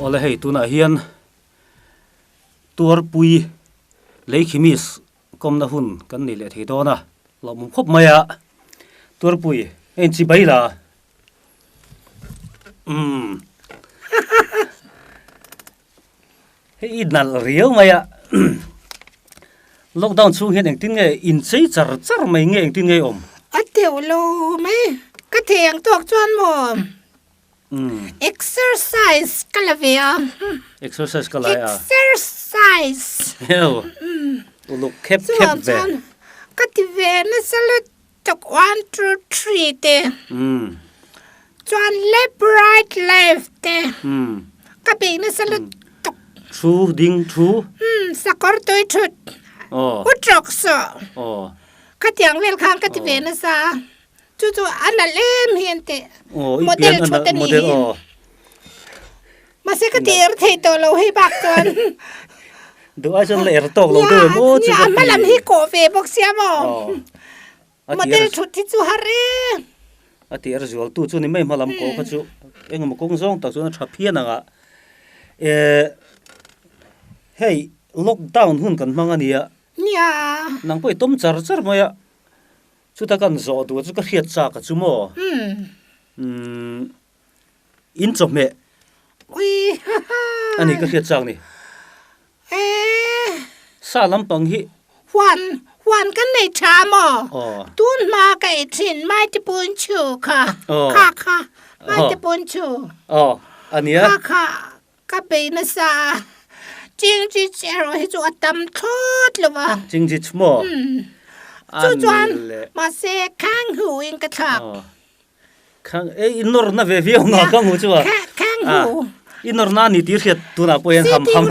Awle hei tunah hian Tuarpui lei khimis kawmna hun kan nei leh thei dawn a, hlauhawm khawp mai a, Tuarpui hei in chibai la. Umm hei i nalh riau mai a, lockdown chhung hian engtin nge inchei char char mai nge engtin nge awm? A teuh lo mai, ka thei ang tawk chuan maw? Exercise ka la ve a. Exercise ka la a. Exercise. Heo. Uluk khep khep ve. Chuan ka ti ve nasa lutuk one two three te. Chuan left right left te. Ka bei nasa lutuk. Thu ding thu. Sakawr tui thut. Utrawk sawh. Khatiang vel khan ka ti ve nasa a. Chu chu a nalh em hi an teh. Model thut a nih hi. Mahse ka ti er thei tawh lo hei bak chuan. Duh ai chuan la er tawk lo deuh em aw chu ka ti. A hma lam hi kawh ve bawk sia maw. Model thut hi chu har e. A ti er zual tu chu ni mai hma lam kawh kha chu engemaw kawng zawng tak chuan a tha phian ang a. Hei lockdown hun kan hmang a nia. Nia. Nang pawh i tawm char char mai a. Chuta kan zawh duh chu ka hriat chak a chu maw? Umm in chawhmeh a ni ka hriat chak ni. Sa lampang hi. Huan huan kan nei tha maw? Tun hma ka ei thin mai te pun chu kha kha kha mai te pun chu. Aw a nia. Kha kha ka bei nasa a. Chingchich erawh hi chu a tam thlawt lo va. Chingchich maw? Chu chuan mahse Khang Hu in ka thlak. Khang e i nawr na ve viau nga Khang Hu chu a. Khang Hu. I nawr na ni tih hriat tunah pawh hian ham ham.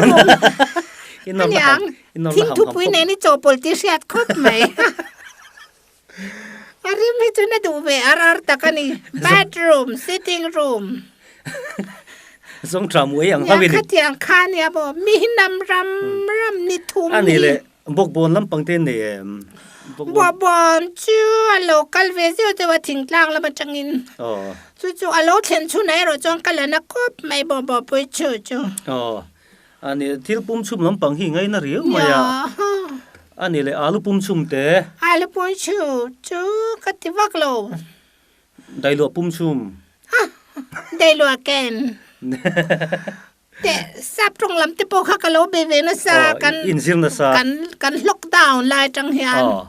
I nawr na ham. I nawr na ham ham. Thingthupui nen i chawhpawlh tih hriat khawp mai. A rim hi chu na duh ve ar ar tak a ni. Bathroom, sitting room. Zawng tha mu ei ang hlauh i ni. Nia khatiang kha nia maw mi hi nam ram ram ni thum ni. A ni le bawkbawn lampang te nei em? Bawkbawn chu a lo kal ve zeuh zeuh a thingtlang lam atangin. Chu chu a lo thlen chhunah erawh chuan ka la na khawp mai bawkbawnpui chu chu. Aw A ni, thil pum chhum lampang hi ngaina riau mai a. A ni le, alu pum chhum te. Alu pum chhum chu ka ti vak lo. Dailuah pum chhum. Dailuah ken. Te sap tawng lam te pawh kha ka lo be ve nasa. Kan inzir nasa. Kan kan lockdown lai tang hian.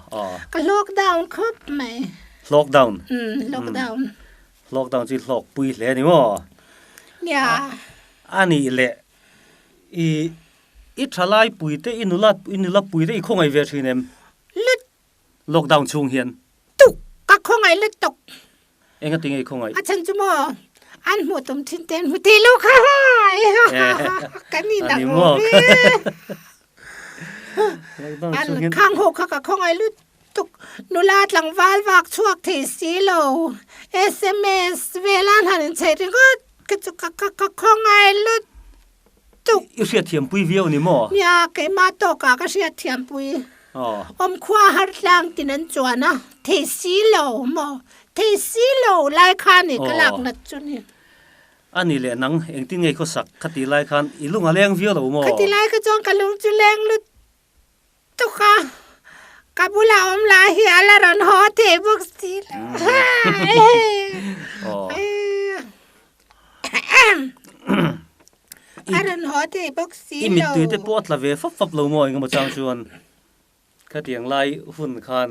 Ka lockdown khawp mai. Lockdown. Lockdown. Lockdown chu hlawk pui hle a ni maw? Nia. A nih le, i i thalai pui te, i nula i nula pui te i khawngaih ve thin em? Lut. Lockdown chhung hian. Tuk! Ka khawngaih lutuk. Enga tinge i khawngaih? A chhan chu maw, an hmuh tum thin te an hmu thei lo kha hai! Kan inang awm e. An khang ho kha ka khawngaih lutuk. Nula tlangval vak chhuak thei si lo. Sms vel an han inchei ringawt ka chu ka ka ka khawngaih lutuk. I hriatthiampui viau ni maw? Nia, keimah tawkah ka hriatthiampui. Awmkhua har tlang tin an chuan a, thei si lo maw? Thei si lo lai kha ni ka lak nat chu ni. A ni leh nang, engtin nge khawsak kha ti lai khan i lung a leng viau lo maw? Kha ti lai kha chuan ka lung chu leng lutuk a, ka bula awm lah hi a la rawn haw thei bawk si lo. A rawn haw thei bawk si lo. I mittui te pawh a tla ve fap fap lo maw engemaw chang chuan? Khatiang lai hun khan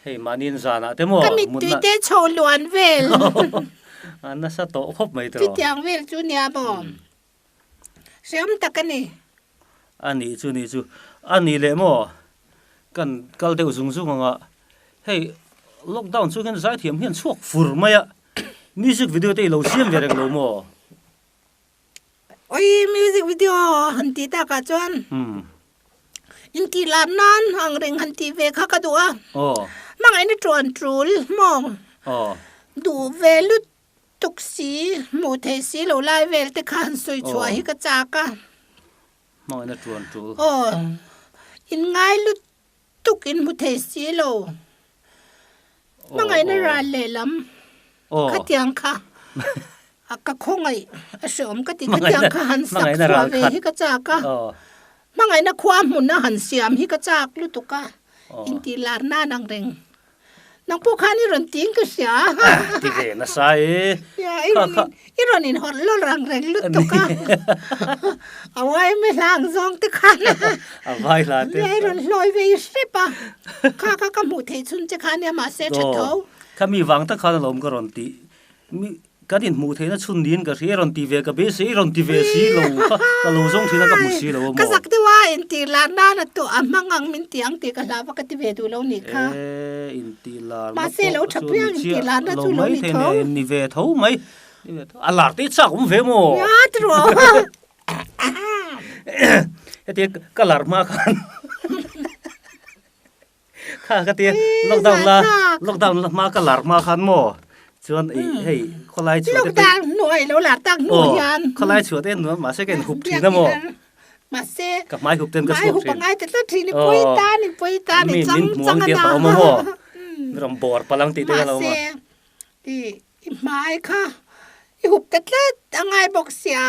hei mahniin zanah te maw Ka mittui te chho luan vel. A nasa tawh khawp mai tawh. Chutiang vel chu nia maw? Hreawm tak a ni. A nih chu nih chu. A nih leh maw kan kal deuh zung zung anga hei lockdown chu hian zaithiam hian chhuak fur mai a, music video te i lo siam ve reng lo maw? Oi music video han tih takah chuan intih lar nan ang reng han tih ve kha ka duh a, hmangaihna tuan tul maw duh ve lutuk si hmuh theih si lo lai vel te kha han sawi chhuah hi ka chak a. Hmangaihna tuan tul. Aw in ngai lutuk in hmu thei si lo hmangaihna ral lehlam khatiang kha. A ka khawngaih a hreawm ka ti khatiang kha han sak chhuah ve hi ka chak a. Hmangaihna khua hmuna han siam hi ka chak lutuk a, intih lar nan ang reng. Nang pawh khan i rawn ting ka hria a. Ti ve nasa e. Ya, i rawn in, i rawn inhawrh lawr ang reng lutuk a. A uai me hla ang zawng te khan. A vai hla te. Nia, i rawn hlawi ve i hrep a. Kha kha ka hmuh theih chhun che kha nia, mahse tha tho. Kha mi vang tak khan alawm ka rawn tih. Mi Kan inhmuh theihna chhun niin ka hria, i rawn ti ve ka beisei, i rawn ti ve si lo kha, ka lo zawng thin a ka hmu si lo a maw? Ka zak deuh a, intih lar nan a tuah a hmang ang min ti ang tih ka hlau a ka ti ve duh lo nih kha. E, intih larna pawh chu ni chiah lo mai thei nia, ni ve tho mai, ni ve tho, a lar te i chak awm ve maw? Nia ti rawh. Hetia ka lar hma khan. Kha ka ti lockdown la lockdown la hma ka lar hma khan maw chuan i hei khawlai chhuah te lockdown hnuai lo lar tak hnu hian khawlai chhuah te nuam mahse ka inhup thin a maw mahse ka hmai hup ten ka chhuak thin hmai hup angai te tlat thin i pui ta ni pui ta ni chang chang a na awm a maw mi rawn bawr palang tih te ka lo awm a mahse i I hmai kha i hup ta tlat a ngai bawk sia.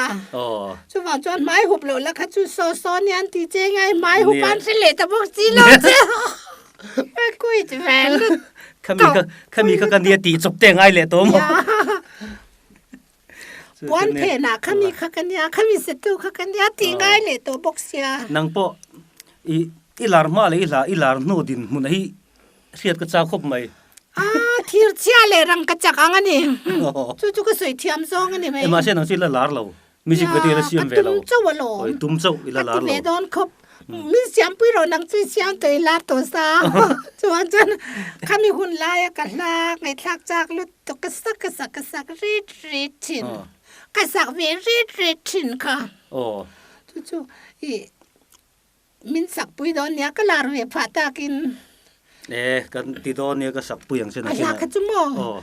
Chuvang chuan hmai hup loh la kha chu saw saw nia an ti che nge hmai hup an hre leh ta bawk si lo che. Hei kui ti ve lut. Khami kha khami kha ka nia tih chawp te ngai leh tawh maw. Puan phenah khami kha ka nia khami setu kha ka nia tih ngai leh tawh bawk sia. Nang pawh i i lar hma leh i hla i lar hnu dinhmun hi Hriat ka chak khawp mai. Ah, thir chhia leh rang ka chak ang a ni. Chu chu ka sawi thiam zawng a ni mai. E mahse nang chu i la lar lo. Music video i la siam ve lo. Ka tum chauh alawm. Oi, tum chauh i la lar lo. Ka ti ve dawn khawp. Min siam pui rawh nang chu i siam tawh i lar tawh sa. Chuan chuan khami hun laia ka hla ngaihthlak chak lutuk ka sak ka sak ka sak rit rit thin. Ka sak ve rit rit thin kha. Chu chu i Min sakpui dawn nia ka lar ve phah takin. E, kan ti dawn nia ka sakpui ang che na. A hla kha chu maw? Aw.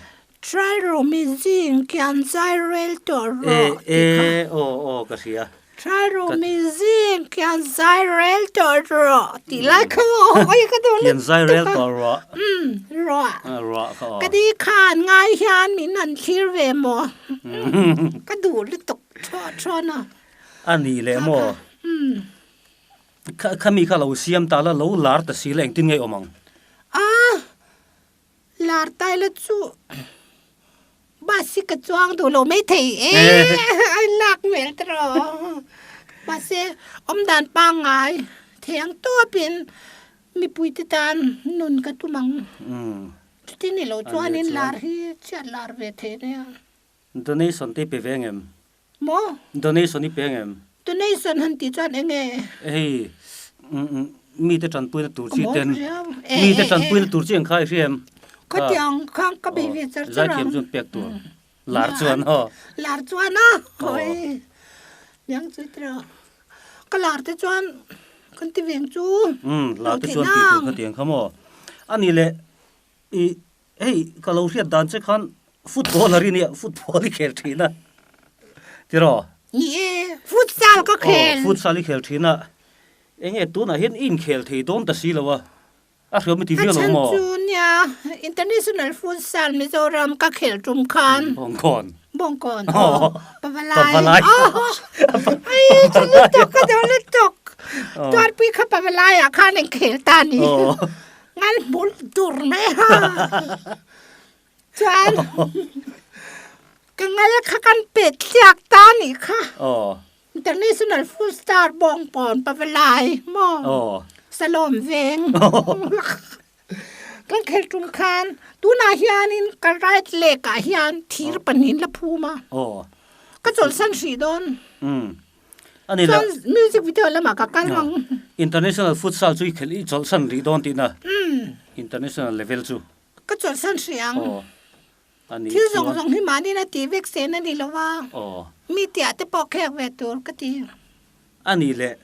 Try rawh mi zing kian zai rel tawh rawh tih kha. E, e, aw, aw ka hria. Try rawh mi zing kian zai rel tawh rawh tih lai kha maw? Oi ka duh lutuk a. Kian zai rel tawh rawh. Umm, rawh. Rawh kha aw. Ka di khan ngai hian min han thlir ve maw? Ka duh lutuk thaw thaw na. A nih leh maw? Kha mi kha lo siam ta la, lo lar ta si la engtin nge awm ang? A, lar tai la chu bus hi ka chuang duh lo mai thei e, a lak hmel ta rawh. Mahse, awm dan pangngai thei ang tawpin mipuite tan nun ka tum ang. Chuti ni lo chuanin lar hi chhiat lar ve thei nia. Donation te i pe ve ang em? Maw? Donation i pe ang em? Donation han tih chuan eng nge? Hei, mite tanpuina tur chi ten, mite tanpuina tur chi ang kha i hria em? Khatiang kha ka bei ve char char ang. Zaithiam chuan pek tur. Lar chuan aw. Lar chuan a, hawi. Niang chu tiraw. Ka lar te chuan kan ti veng chu. Umm, lar te chuan tih tur khatiang kha maw? Ani leh i Hei ka lo hriat dan che khan footballer i nia, football i khel thin a, tiraw? Ni e, futsal ka khel. Aw, futsal i khel thin a, enge tunah hian i inkhel thei dawn ta si lo a, a hriawm i ti viau lo maw? A chhan chu nia, International Futsal Mizoram ka khel tum khan. Bawngkawn. Bawngkawn, aw, Pavalai. Pavalai. Ai, chu lutuk, ka duh lutuk. Tuarpui kha Pavalai ah khan inkhel ta ni. Ngal hmul tur mai ha. Chuan ka ngal kha kan pet hliak ta nih kha. International Food Star Bawngpawn Pavalai maw Salawm Veng kan khel tum khan tunah hianin ka right leg ah hian thir pahnih la phum a. Ka chawlhsan hrih dawn. Ani la. Chuan music video lamah ka kal ang. International futsal chu i khelh i chawlhsan rih dawn tihna. International level chu. Ka chawlhsan hrih ang. Aw. Ani Thil zawng zawng hi mahni na tih vek sen a ni lo va. Aw. Mi tiah te pawh khek ve tur ka ti. Ani leh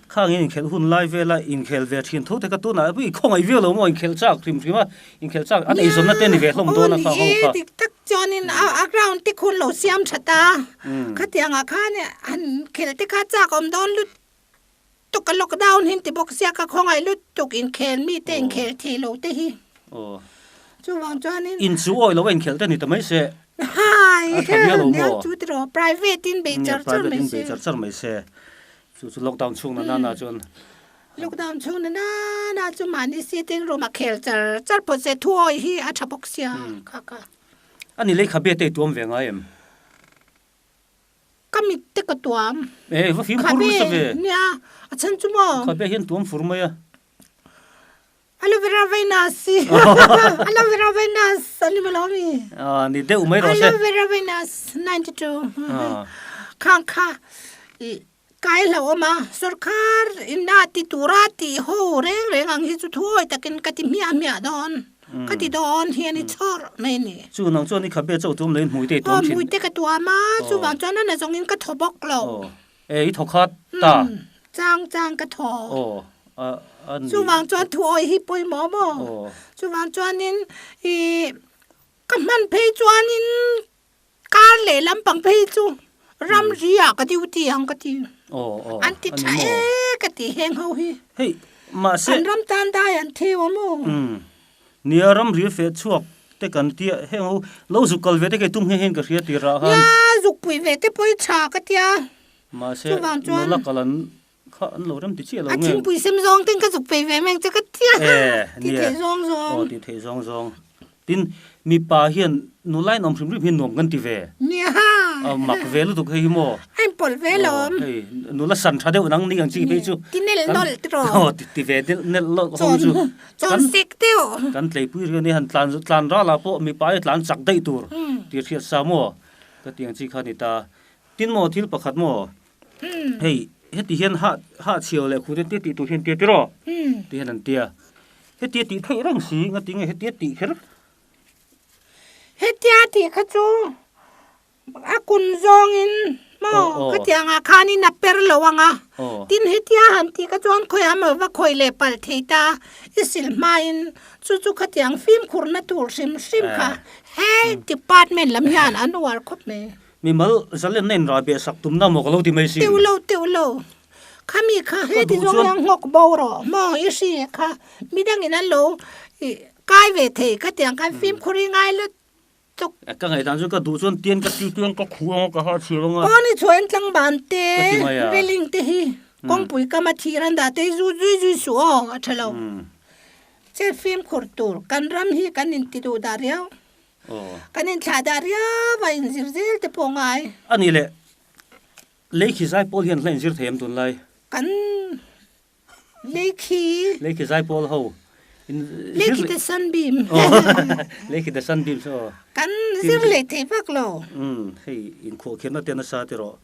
khang in inkhelh hun lai vela inkhel ve thin tho te kha tunah i khawngaih viau lo maw inkhelh chak hrim hrim a, inkhelh chak an eizawnna te ni ve hlawm dawn a khang ho kha. Aw ni e, dik tak chuanin a ground te khun lo siam that a, khatiangah khan han khelh te kha chak awm dawn lutuk a lockdown hi an ti bawk sia ka khawngaih lutuk inkhel mite inkhel thei lo te hi. Chuvang chuanin. Inchu awih lo a inkhelh te ni ta mai se. Khai, A tha viau lo nia maw? chu tiraw private in bei Nia char char private mai in se. bei char char mai se. Chu chu lockdown chhung na nana chuan. Lockdown chhung na nana chu mahni sitting room a khel char char phawt se thuawi hi a tha bawk sia kha kha. Ani lei kha bia te i tuam ve ngai em? Ka mit te ka tuam. E va fim fur nasa ve. Nia a chhan chu maw? Kha bia hian tuam fur mai a. Aloe vera Venus Aloe vera Venus a ni maw mi? Ah ni deuh mai rawh se. Aloe vera Venus 92 khang kha i kai hlauh awm a sorkar ina ti tura tih ho reng reng ang hi chu thuawi takin ka ti hmiah hmiah dawn ka ti dawn hian i chhawr mai a ni. Chu nang chuan i khabe chauh tuam loin hmui te i tuam thin. Aw hmui te ka tuam a chuvang chuan a na zawngin ka thaw bawk lo. E i thaw khat ta. Chang chang ka thaw. Aw a a ni. Chuvang chuan thuawi hi pawimawh maw? Aw. Chuvang chuanin i ka hman phei chuanin kar leh lampang phei chu ramri ah ka duty ang ka ti. Aw aw An ti tha e ka ti heng ho hi. Hei mahse. An ram tan dai an theu a maw? Umm. Nia ramri feh chhuak te kan tia heng ho lo zuk kal ve te kei tum nghe hian ka hria tir ah khan. Nia zuk pui ve te pawh i tha ka tia. Mahse nula kal an kha an lo rem ti chiah lo nge. A thingpui sem zawng ten ka zuk pei ve meng che ka tia. Ti thei zawng zawng. Aw ti thei zawng zawng. Tin mipa hian nula in awm hrim hrim hi nuam kan ti ve. Nia. A mak ve lutuk hei hi maw. A inpawlh ve lo awm. Hei nula san tha deuh nang ni ang chi phei chu. Ti nelh nawlh tiraw. Aw ti ve nelh nawlh ho chu. Chawn sek deuh. Kan tleipui riau nia han tlan tlan ral ah pawh mipa hi tlan chak daih tur tih hriat sa maw ka ti ang chi kha a ni ta. Tin maw thil pakhat maw hei heti hian hah hah chhiau leh khute tia tih tur hian tia tiraw ti hian an tia. Hetia tih theih reng si ngati nge hetia tih kher. Hetia tih kha chu A kun zawngin maw khatiangah khanin a per lo ang a, tin hetia han tih kha chuan khawiah maw va khawi leh palh thei ta, i sil hmain chu chu khatiang fimkhurna tur hrim hrim kha health department lam hian an uar khawp mai. Mimal zalenna in rah beh sak tumna maw ka lo ti mai sin. Teuh lo teuh lo, khami kha heti zawng hian nghawk bo rawh maw i hri kha midangin an lo kai ve thei khatiang khan fimkhur i ngai lut. Tuk. Ka ngaihdan chu ka duh chuan tian ka ti tian ka khuh anga ka ha chhiar anga. Pawn i chhuah in tlangban te railing te hi kawngpui kam a thir an dah te hi zu zui zui suh aw a tha lo. Che fimkhur tur kan ram hi kan in ti duh dah riau. Kan in thlah dah riau a in zir zel te pawh ngai. A nih leh lei khi zai pawl hian hla in zir thei em tunlai? Kan Leikhi. Leikhi zaipawl ho. Leikhi the sunbeam. Leikhi the sunbeam so. Kan zir leh thei vak lo. Um hei inkhuah khian na te nasa ti rawh.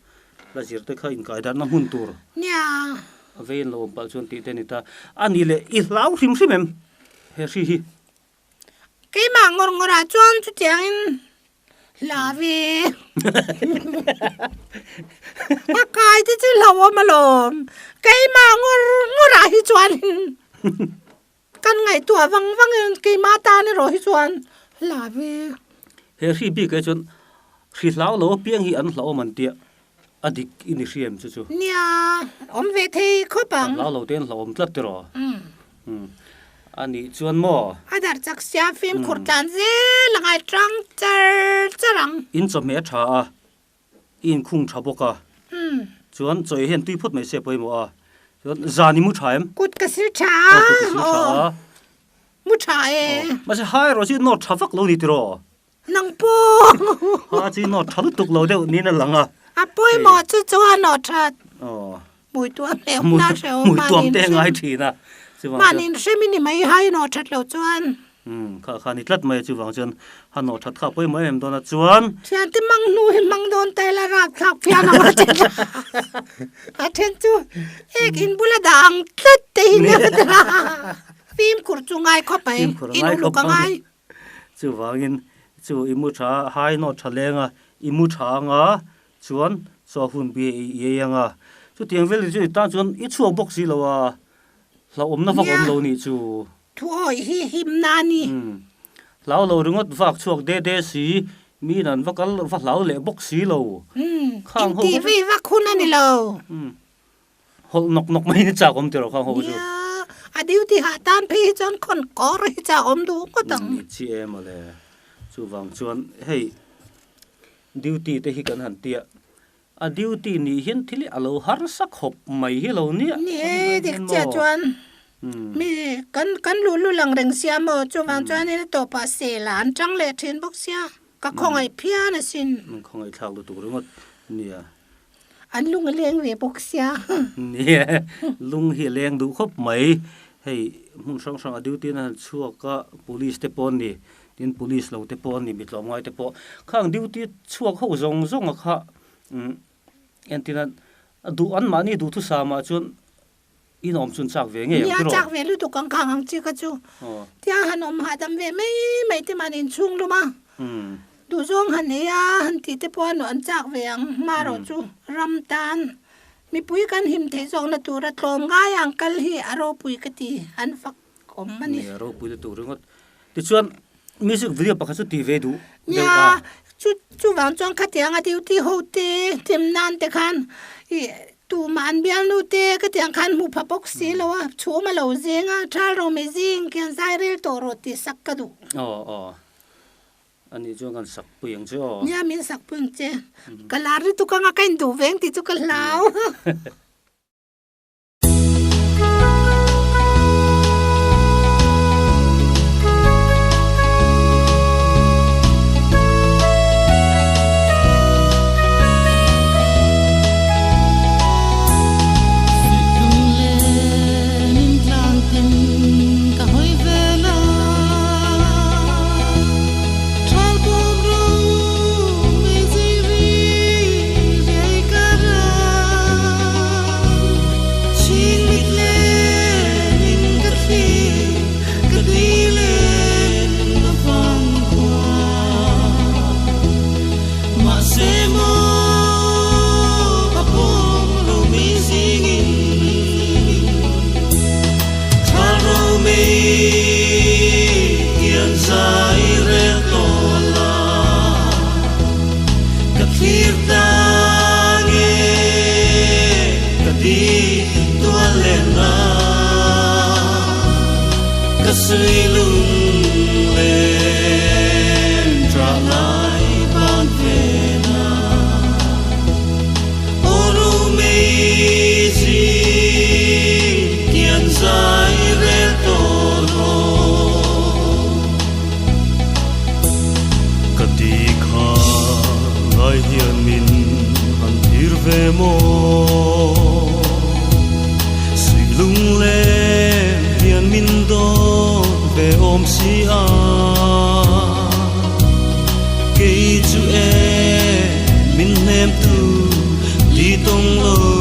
La zir te kha inkai dan na hmun tur. Nia. A vei an lo awm palh chuan tih te ni ta. A ni leh i hlau hrim hrim em he hri hi. Keimah ngawr ngawr ah chuan chutiangin hla ve. A kai te chu hlauhawm alawm. Keimah ngawr ngawr ah hi chuanin kan ngaihtuah vang vangin keimah tan erawh hi chuan hla ve. He hri bik ah chuan hri hlau lo apiang hi an hlauhawm an tia a dik i ni hri em chu chu. Nia, awm ve thei khawp ang. A hlau lo te an hlauhawm tlat tiraw. A nih chuan maw? A darh chak sia fimkhur tlan zel a ngai tang char char ang. In chawhmeh a tha a, i inkhung tha bawk a. Chuan chaw ei hian tui phawt mai se pawimawh a. Chuan zan i mu tha em? Kut ka sil tha a. Aw kut ka sil tha a. Mu tha e. Mahse hai erawh chu nawt tha vak lo ni tiraw? Nang pawh. Ha chi nawt tha lutuk lo deuh niin a lang a. A pawimawh chu chuan nawt that. Aw. Mui tuam leh awm na hre awm Mui tuam te ngai thin a. Chuvang chuan. Mahni hrem i ni mai hai nawt that lo chuan. Umm kha kha ni tlat mai a chuvang chuan ha nawt that kha pawimawh em em dawn a chuan. Thiante mang hnu hi mang dawn ta ila rapthlak phian ang a then a then chu ek in bula dah ang tlat te hi nia ka ti a. Fimkhur chu ngai khawp mai. Fimkhur a ngai khawp mai. Chuvangin chu i mu tha hai nawt tha leng a, i mu tha anga chuan chaw hun bi i ei anga. Chutiang vel chu i tan chuan i chhuak bawk si lo a, hlauhawmna vak awm lo nih chu. Thuawi hi himna a ni. Hlau lo ringawt vak chhuak de de si, miin an va kal va hlau leh bawk si lo. Khang ho Intih vei vak hun a ni lo. Hawlh nawk nawk mai hi chak awm tiraw khang ho chu. Nia, a duty hah tan phei hi chuan khawn kawr hi chak awm duh ngawt ang. Ni chi em awle. Chuvang chuan hei. Duty te hi kan han tia. A duty nih hian thil hi a lo harsa khawp mai hi lo nia. Ni e, dik chiah chuan mi kan kan luh lu lang reng sia maw chuvang chuanin a tawpah sel ah an tang leh thin bawk sia ka khawngaih phian asin. Min khawngaih thlak lutuk ringawt nia. An lung a leng ve bawk sia. Nia, lung hi a leng duh khawp mai. Hei hmun hrang hrang a duty na han chhuak a, police te pawh an ni, tin police lo te pawh an ni, mi tlawmngai te pawh. Khang duty chhuak ho zawng zawng a kha entirna a duh anmahni duhthusam ah chuan In awm chun chak ve ngei ang tiraw? Nia, chak ve lutuk ang khang ang chi kha chu. Tia han awm hahdam ve mai mai te mahni inchhung lum a. Duhzawng han ei a, han tih te pawh a nuam chak ve ang. Hmarawh chu ram tan mipui kan him theih zawkna tura tlawm ngai ang kal hi a ropui ka ti, an fak awm a ni. Nia, ropui lutuk ringawt. Tichuan music video pakhat chu ti ve duh deuh a. Nia, chu chuvang chuan khatianga duty ho te hlim nan te khan ih tumah an bialnu te khatiang khan hmu pha bawk si lo a, chhum a lo zeng a, thal ro mai zing khian zai rel tawh rawh tih sak ka duh. Aw aw, ani chuan kan sak pui ang che aw. Nia, min sak pui ang che. Ka lar lutuk anga ka induh veng tih chu ka hlau. Ka ti kha ngai hian min han thlir ve maw? Suih lungleng hian min dawt ve awm si a, kei chu e min hnem tu ti tawng lo.